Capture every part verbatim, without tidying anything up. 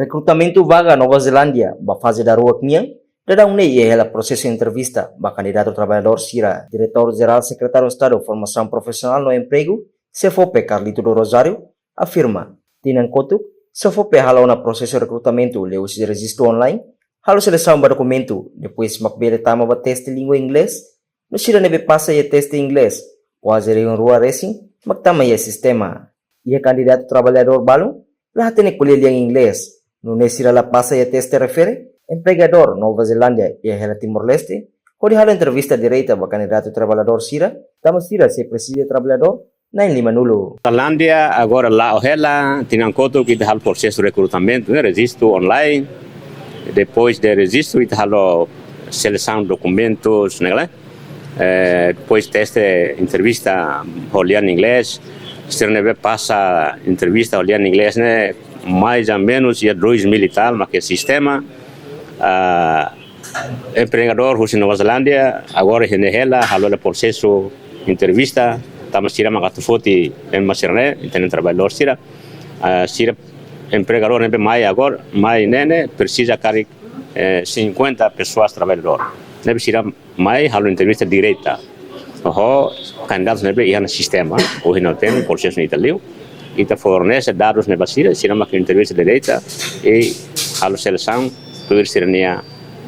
Rekrutamentu vaga Nova Zelándia ba faze daruak nian, daudaun ne'e iha hela prosesu entrevista ba kandidatu traballadór sira. Diretór Jerál Sekretáriu Estadu Formasaun Profisionál no Empregu, SEFOPE, Carlito do Rosário, afirma, tinan kotuk, SEFOPE halo ona prosesu rekrutamentu liuhusi rejistu online, halo selesaun ba dokumentu, depois mak bele tama ba teste língua inglés, no sira ne'ebé pasa iha teste inglés, kuaze rihun rua resin mak tama iha sistema. Iha kandidatu traballadór balun la hatene ko'alia lian inglés, nune'e sira la pasa iha teste refere. Empregadór Nova Zelándia iha hela Timor-Leste hodi halo entrevista direta ba kandidatu traballadór sira, tanba sira sei presiza traballadór na'in limanulu. Zelándia agora la'o hela, tinan kotuk ita halo prosesu rekrutamentu, ne'e, rejistu online. Depois de rejistu, ita halo selesaun dokumentus, ne'e, eh, depois teste, entrevista ho lian inglés. Sira ne'ebé pasa entrevista ho lian inglés ne'e, mais ou menos iha dois mil e tal, mak iha sistema. Ah, empregadór husi Nova Zelándia agora iha ne'e hela, halo hela prosesu entrevista, tanba sira mak atu foti ema sira-ne'e, ita-nia traballadór sira. Ah, sira empregadór ne'ebé mai agora, mai ne'e, ne'e presiza karik, eh, cinquenta pessoas traballadór. Ne'ebé sira mai halo entrevista direta ho kandidatu ne'ebé iha ona sistema, ohin ne'e tenke prosesu ne'e ita liu, ita fornese dadus ne'e ba sira, sira mak entrevista direta i halo selesaun tuir sira-nia,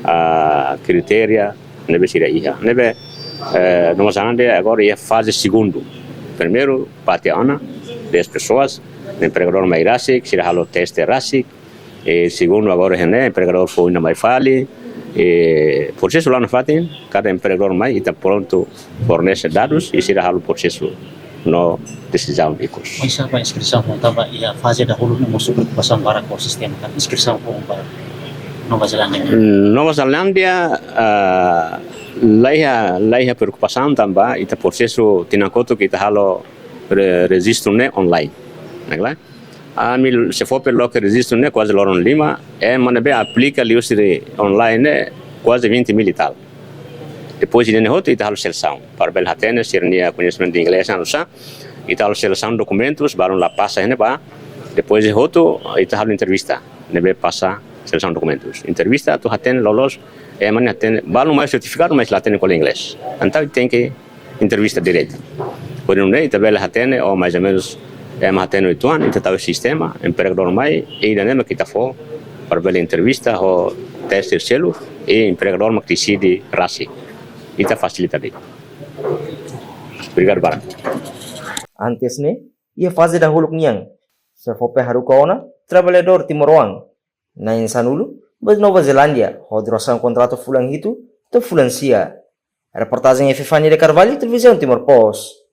ah, kritéria ne'ebé sira iha. Ne'ebé, eh, Nova Zelándia agora iha faze segundu. Primeiru, parte ona, dez pessoas, empregadór mai rasik, sira halo teste rasik, e segundu, agora iha ne'e, empregadór foin ona mai fali. E prosesu la nafatin, kada empregadór mai, ita prontu fornese dadus, i sira halo prosesu no desizaun ikus. Oinsá ba inskrisaun foun, tanba iha faze dahuluk ne'e mosu preokupasaun barak ho sistema, kan, inskrisaun foun ba Nova Zelándia? Nova Zelándia, ah, la iha, la iha preokupasaun tanba ita prosesu tinan kotuk ita halo re-, rejistu ne'e online. Ne'e, klaru? Ami SEFOPE loke rejistu ne'e kuaze loron lima, ema ne'ebé aplika liuhusi online ne'e kuaze vinte mil e tal. Depois de ne'e hotu, ita halo selesaun. Para bele hatene sira-nia koñesimentu inglés oinsá, ita halo selesaun dokumentus, balun la pasa iha ne'ebá. Depois de hotu, ita halo entrevista. Ne'ebé pasa selesaun dokumentus. Entrevista atu hatene loloos, ema ne'e hatene, balun mai sertifikadu, mas la hatene ko'alia inglés. Entaun tenke entrevista direta. Hodi nune'e ita bele hatene, ou mais ou menos, ema hatene uitoan, ita tau sistema, empregadór mai, i ida-ne'e mak ita fó para bele entrevista ho teste seluk, i empregadór mak deside rasik. Ita fasilita de'it. Obrigadu barak. Antes ne'e, iha faze dahuluk nian, SEFOPE haruka ona traballadór timoroan na'in sanulu ba Nova Zelándia, ho durasaun kontratu fulan hitu to'o fulan sia. Reportajen Epifania de Carvalho, Televizaun Timor Post.